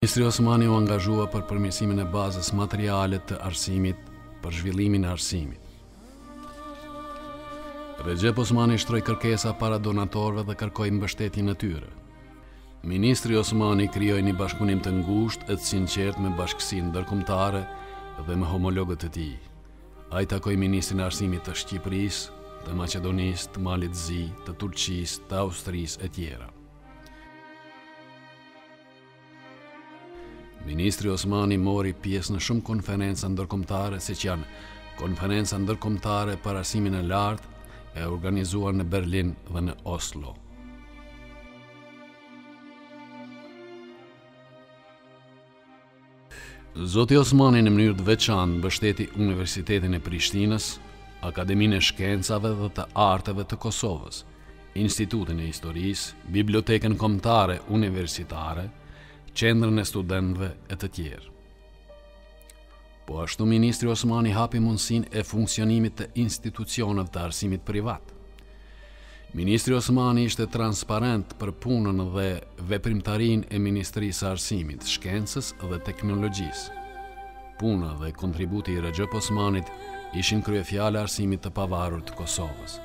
Ministri Osmani u angazhua për përmirësimin e bazës materiale të arsimit për zhvillimin e arsimit. Rexhep Osmani shtroi kërkesa para donatorëve dhe kërkoi mbështetjen e tyre. Ministri Osmani krijoi një bashkëpunim të ngushtë e të sinqertë me bashkësinë ndërkombëtare dhe me homologët e tij. Ai takoi ministrin e arsimit të Shqipërisë, të Maqedonisë, të Malit të Zi, të Turqisë, të Austrisë etj. Ministri Osmani mori pjesë në shumë konferenca ndërkombëtare, siç janë Konferenca Ndërkombëtare për Arsimin e Lartë, e organizuar në Berlin dhe në Oslo. Zoti Osmani në mënyrë të veçantë mbështeti Universitetin e Prishtinës, Akademinë e Shkencave dhe të Arteve të Kosovës, Institutin e Historisë, Bibliotekën Kombëtare Universitare, Qendrën e Studentëve e të tjerë. Po ashtu ministri Osmani hapi mundësinë e funksionimit të institucioneve të arsimit privat. Ministri Osmani ishte transparent për punën dhe veprimtarinë e Ministrisë së Arsimit, Shkencës dhe Teknologjisë. Puna dhe kontributi i Rexhep Osmanit ishin kryefjala e arsimit të pavarur të Kosovës.